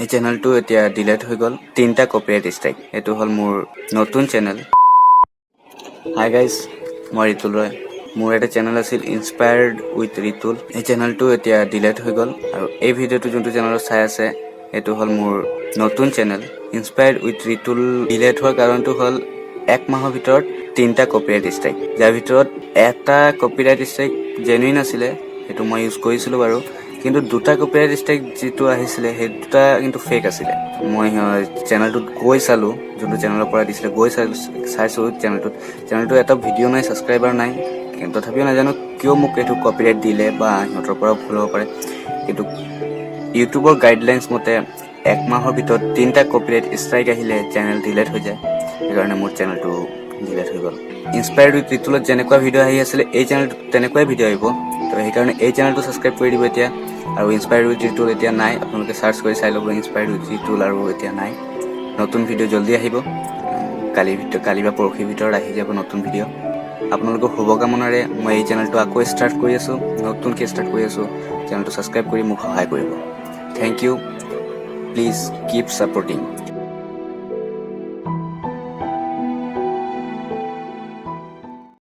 এই চেনেলটো এতিয়া ডিলেট হৈ গ'ল, তিনিটা কপিৰাইট ষ্ট্ৰাইক। এইটো হ'ল মোৰ নতুন চেনেল। হাই গাইজ, মই ৰিতুল ৰয়। মোৰ এটা চেনেল আছিল ইনস্পায়াৰ্ড উইথ ৰিতুল। এই চেনেলটো এতিয়া ডিলেট হৈ গ'ল আৰু এই ভিডিঅ'টো যোনটো চেনেলত চাই আছে, এইটো হ'ল মোৰ নতুন channel inspired with Ritul. Delete হোৱাৰ কাৰণটো হ'ল এক মাহৰ ভিতৰত তিনিটা কপিৰাইট ষ্ট্ৰাইক, যাৰ ভিতৰত এটা কপিৰাইট ষ্ট্ৰাইক জেনুইন আছিলে, সেইটো মই ইউজ কৰিছিলোঁ বাৰু। কিন্তু দুটা কপিৰাইট ষ্ট্ৰাইক যিটো আহিছিলে, সেই দুটা কিন্তু ফেক আছিলে। মই চেনেলটোত গৈ চালোঁ, যোনটো চেনেলৰ পৰা দিছিলে, গৈ চাইছোঁ চেনেলটোত। চেনেলটোত এটা ভিডিঅ' নাই, ছাবস্ক্ৰাইবাৰ নাই, কিন্তু তথাপিও নাজানো কিয় মোক এইটো কপিৰাইট দিলে বা সিহঁতৰ পৰাও ভুল হ'ব পাৰে। কিন্তু ইউটিউবৰ গাইডলাইনছ মতে এক মাহৰ ভিতৰত তিনিটা কপিৰাইট ষ্ট্ৰাইক আহিলে চেনেল ডিলেট হৈ যায়। সেইকাৰণে মোৰ চেনেলটো ডিলেট হৈ গ'ল। ইনস্পায়াৰ্ড উইথ ৰিতুলত যেনেকুৱা ভিডিঅ' আহি আছিলে, এই চেনেলটোত তেনেকুৱাই ভিডিঅ' আহিব। তো সেইকাৰণে এই চেনেলটো ছাবস্ক্ৰাইব কৰি দিব এতিয়া। আৰু ইনস্পায়াৰ্ড উইথ ৰিতুল এতিয়া নাই, আপোনালোকে চাৰ্চ কৰি চাই ল'ব। ইনস্পায়াৰ্ড উইথ ৰিতুল আৰু এতিয়া নাই। নতুন ভিডিঅ' জল্দি আহিব। কালিৰ ভিতৰত, কালি বা পৰহিৰ ভিতৰত আহি যাব নতুন ভিডিঅ'। আপোনালোকৰ শুভকামনাৰে মই এই চেনেলটো আকৌ ষ্টাৰ্ট কৰি আছোঁ, নতুনকৈ ষ্টাৰ্ট কৰি আছোঁ। চেনেলটো ছাবস্ক্ৰাইব কৰি মোক সহায় কৰিব। Thank you, please keep supporting.